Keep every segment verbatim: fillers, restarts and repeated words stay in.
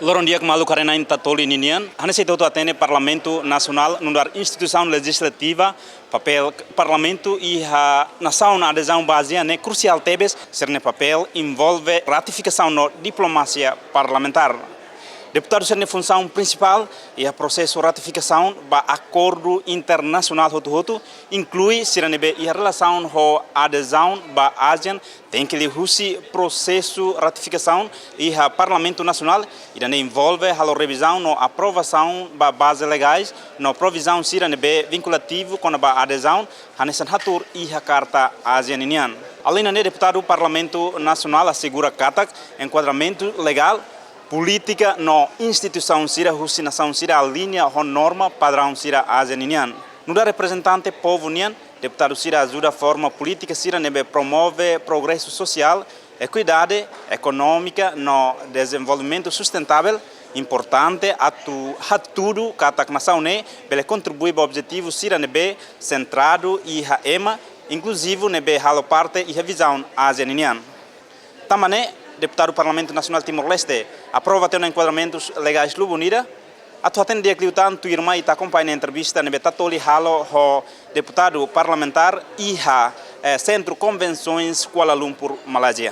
Loron di'ak maluk haree-na'in Tatoli ninian, hanesan ita hotu hatene Parlamentu Nasionál nu'udar instituisaun lejizlativa, papél Parlamentu iha nasaun adezaun ba ASEAN ne'e krusiál tebes, sira-nia papél envolve ratifikasaun no diplomasia parlamentár. Deputadu sira-nia funsaun prinsipál iha prosesu ratifikasaun ba akordu internasionál hotu-hotu, inklui sira ne'ebé iha relasaun ho adezaun ba ASEAN, tenke liuhusi prosesu ratifikasaun iha Parlamentu Nasionál, ida-ne'e envolve halo revizaun no aprovasaun ba baze legais no provizaun sira ne'ebé vinkulativu kona-ba adezaun, hanesan hatuur iha Karta ASEAN ninian. Alende ne'e, deputadu Parlamentu Nasionál asegura katak enkuadramentu legál, polítika no instituisaun sira husi nasaun sira aliña ho norma padraun sira ASEAN ninian. Nu'udar reprezentante povu nian, deputadu sira ajuda forma polítika sira ne'ebé promove progresu sosiál, ekuidade ekonómika no dezenvolvimentu sustentavel. Importante atu hatudu katak nasaun ne'e bele kontribui ba objetivu sira ne'ebé sentradu iha ema inkluzivu ne'ebé halo parte iha vizaun ASEAN ninian. Tanba ne'e, deputadu Parlamentu Nasionál Timor-Leste aprova tiha ona enkuadramentus legais lubun ida. Atu hatene di'ak liután, tuirmai ita akompaña entrevista ne'ebé Tatoli halo ho deputadu parlamentár iha, eh, Sentru Konvensoens Kuala Lumpur, Malázia.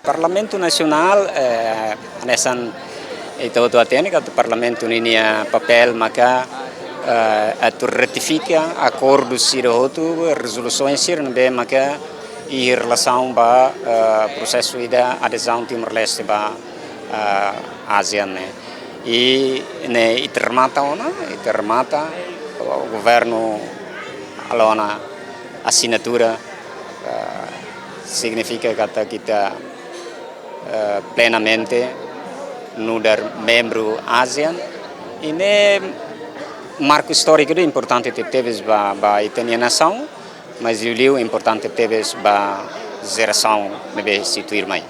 Parlamentu Nasionál, eh, hanesan ita hotu hatene katak Parlamentu ninia papél maka, eh, atu ratifika akordu sira hotu, rezolusaun sira ne'ebé maka iha relasaun ba, eh, prosesu ida adezaun Timor-Leste ba, eh, ASEAN ne'e. I ne'e ita remata ona, ita remata, governu halo ona asinatura, eh, signifika katak ita, eh, plenamente nu'udar membru ASEAN. I ne'e marku istóriku ida importante tebetebes ba, ba ita-nia nasaun, mas liuliu importante tebes ba jerasaun ne'ebé sei tuirmai.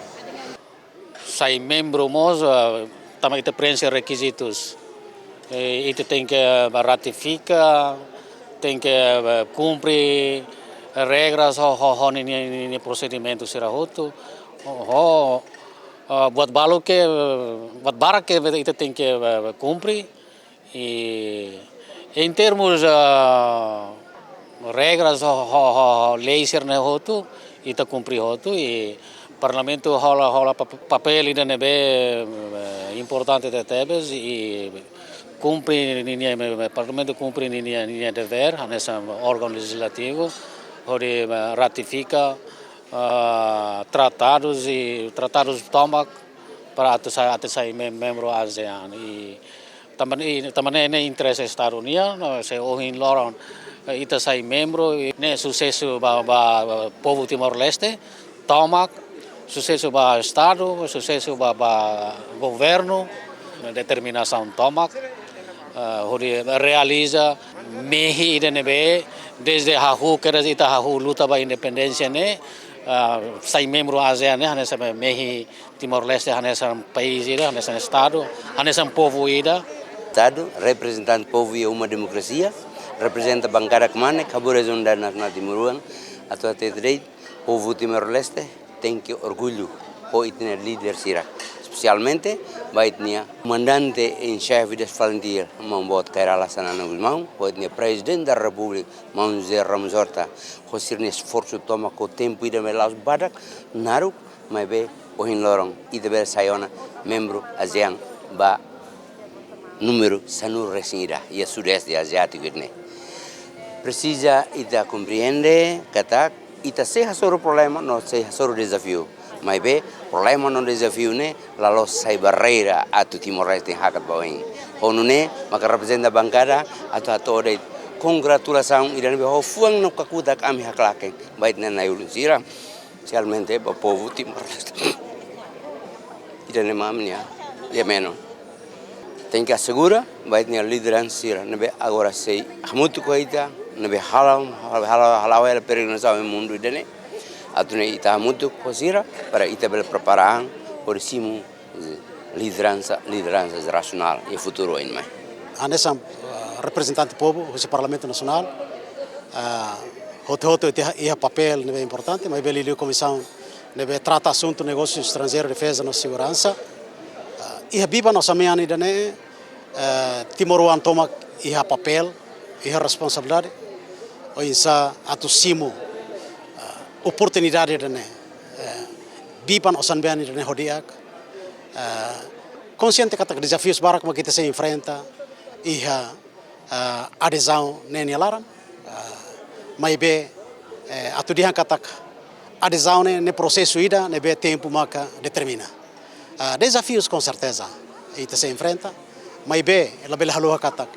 Sai membru mós, eh, tanba ita preenxe rekizitus. Eh, ita tenke, eh, ratifika, tenke, eh, kumpre regras ho, ho, ho ninia, ninia prosedimentu sira hotu. Ho, ho, eh, buat balu ke, eh, buat barak ke ita tenke, eh, kumpre. I, em termos, ah, regras ho, ho, ho, ho lei sira-ne'e hotu, ita kumpre hotu, i Parlamentu hola, hola pap-, papél ida ne'ebé, eh, importante tebetebes, i kumpre ninia, me, me, Parlamentu kumpre ninia, ninia devér, hanesan órgaun lejizlativu, hodi, eh, ratifika, ah, tratadus i tratadus tomak para atu sai, atu sai mem-, membru ASEAN. I tanba ne'e, i tanba ne'e, ne'e interese Estadu nian, no, se ohin loron, eh, ita sai membru, i ne'e susesu ba, ba, ba povu Timor-Leste tomak, susesu ba Estadu, susesu ba, ba governu, determinasaun tomak, eh, hodi realiza mehi ida ne'ebé, dezde hahú, kedas ita hahú luta ba independénsia ne'e, eh, sai membru ASEAN ne'e, hanesan mehi Timor-Leste hanesan país ida, hanesan Estadu, hanesan povu ida. Estadu, reprezentante povu iha uma demokrasia, reprezenta bankada kmanek, haburas unidade nasionál timoroan, atu hatete de'it, povu Timor-Leste tenke orgullu ho ita-nia líder sira, espesialmente ba ita-nia komandante en xefe das FALINTIL, maun boot Kay Rala Xanana Gusmão, ho ita-nia Prezidente da Repúblika, maun José Ramos Horta, ho sira-nia esforsu tomak ho tempu ida ne'ebé la'ós badak, naruk, maibé ohin loron ita bele sai ona membru ASEAN ba númeru sanulu-resin-ida iha Sudeste Aziátiku ne'e. Presiza ita komprende katak ita sei hasoru problema no sei hasoru dezafiu. Maibé problema no dezafiu ne'e la loos sai barreira atu Timor-Leste hakat ba oin. Ho nune'e maka reprezenta bankada atu hato'o de'it kongratulasaun ida ne'ebé ho fuan no kakutak ami haklaken ba ita-nia na'i-ulun sira, espesialmente ba povu Timor-Leste. Ida-ne'e mak ami-nia dehan. Tenke asegura ba ita-nia lideransa sira ne'ebé agora sei hamutuk ho ita, ne'ebé hala'o, hala'o, hala'o hela peregrinasaun iha mundu ida-ne'e. Atu nune'e ita hamutuk ho sira para ita bele prepara an hodi simu lideransa, lideransa rasionál iha futuru oin mai. Hanesan, eh, reprezentante povu husi Parlamentu Nasionál, eh, hotu-hotu ita iha, iha papél ne'ebé importante, maibé liuliu komisaun ne'ebé trata asuntu negósiu estranjeiru, defeza no seguransa. Eh, Iha biban osan-mean ida-ne'e, eh, timoroan tomak iha papél, iha responsabilidade, oinsá atu simu, eh, oportunidade ida-ne'e, eh, biban osan-mean ida-ne'e ho di'ak, eh, konxiente katak dezafius barak mak ita sei enfrenta iha, eh, adezaun ne'e nia laran, eh, maibé, eh, atu dehan katak adezaun ne'e, ne'e prosesu ida ne'ebé tempu maka determina. Ah, dezafius konserteza ita sei enfrenta, maibé labele haluha katak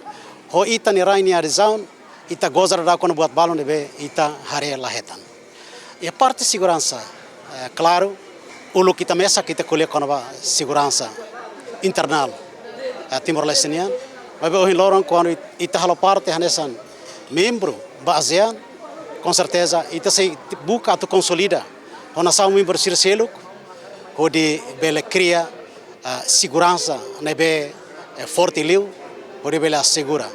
ho ita-nia rain nia adezaun, ita goza dadauk kona-ba buat balun ne'ebé ita haree la hetan. Iha parte seguransa, eh, klaru, uluk ita mesak ita ko'alia kona-ba seguransa internál, eh, Timor-Leste nian, maibé ohin loron kuandu it-, ita halo parte hanesan membru ba ASEAN, konserteza ita sei buka atu konsolida ho nasaun membru sira seluk, hodi bele kria, ah, seguransa ne'ebé, eh, forte liu, hodi bele asegura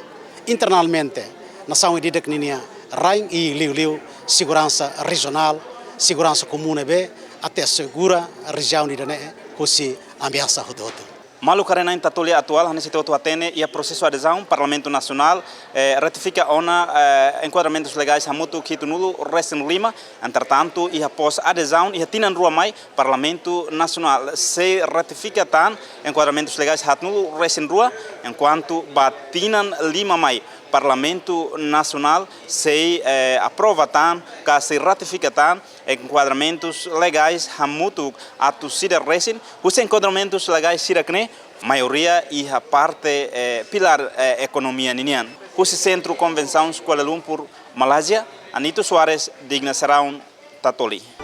internamente nasaun ida-idak ninia rain i liuliu seguransa rejionál, seguransa komún ne'ebé atu asegura rejiaun ida-ne'e husi ameasa hotu-hotu. Maluk haree-na'in Tatoli Atuál, hanesan ita hotu hatene, iha prosesu adezaun, Parlamentu Nasionál, eh, ratifika ona, eh, enkuadramentus legais hamutuk hitunulu-resin-lima. Entretantu, iha pós-adezaun, iha tinan rua mai, Parlamentu Nasionál sei ratifika tan enkuadramentus legais haatnulu-resin-rua, enkuantu ba tinan lima mai, Parlamentu Nasionál sei, eh, aprova tan, ka sei ratifika tan enkuadramentus legais hamutuk atus ida resin, husi enkuadramentus legais sira-ne'e, maioria iha parte, eh, pilár, eh, ekonomia ninian. Husi Sentru Konvensaun Kuala Lumpur, Malázia, Anito Soares, Digna Seraun, Tatoli.